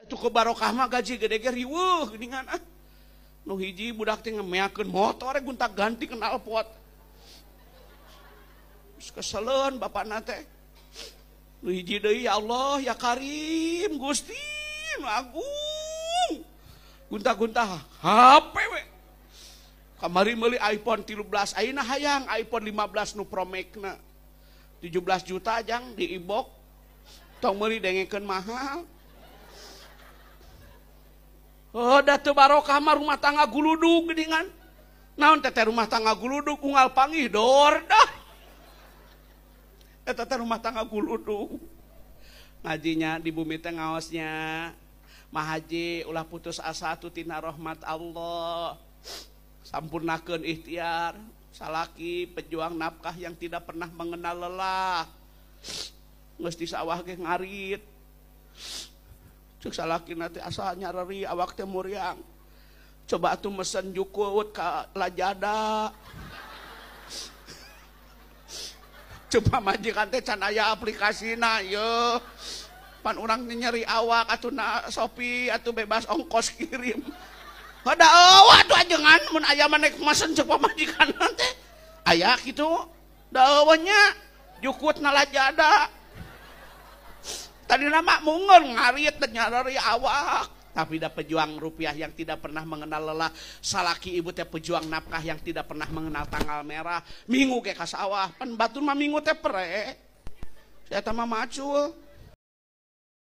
Tuh barokah mah gaji gede ge riweuh geuningan ah. Nu hiji budak teh ngemeakeun motor gonta-ganti knalpot. Geus keseleun bapakna teh. Nu hiji deui ya Allah ya Karim Gusti nu agung. Gonta-gonta HP we. Kamari meuli iPhone 13, ayeuna hayang iPhone 15 nu Pro Max-na. 17 juta jang di ibok. Tong meuli dengekeun mahal. Oh, da teu barokah mah rumah tangga guludug geuningan. Naon teh rumah tangga guludug unggal panggih dor dah. Eta teh rumah tangga guludug. Ngajinya di bumi teh ngaosnya. Mahaji ulah putus asa tu tina rahmat Allah. Sampurnakeun ikhtiar. Salaki pejuang nafkah yang tidak pernah mengenal lelah. Geus di sawah ge ngarit. Cek salakina teh asa nyareri awak teh muriang. Coba atuh mesen jukut ka Lazada. Coba majikan teh can aya aplikasina yeuh. Pan urang nyeri awak atuh na Shopee atuh bebas ongkos kirim. Ada eueuh atuh ajengan mun aya mah nek mesen cek pamajikan teh. Aya kitu. Da eueuh nya jukut na Lazada. Tadi nama mungun ngarit dan nyarari awak. Tapi da pejuang rupiah yang tidak pernah mengenal lelah. Salaki ibu teh pejuang nafkah yang tidak pernah mengenal tanggal merah. Minggu ke ka sawah. Pan batur mah minggu teh pere. Saya mah macul.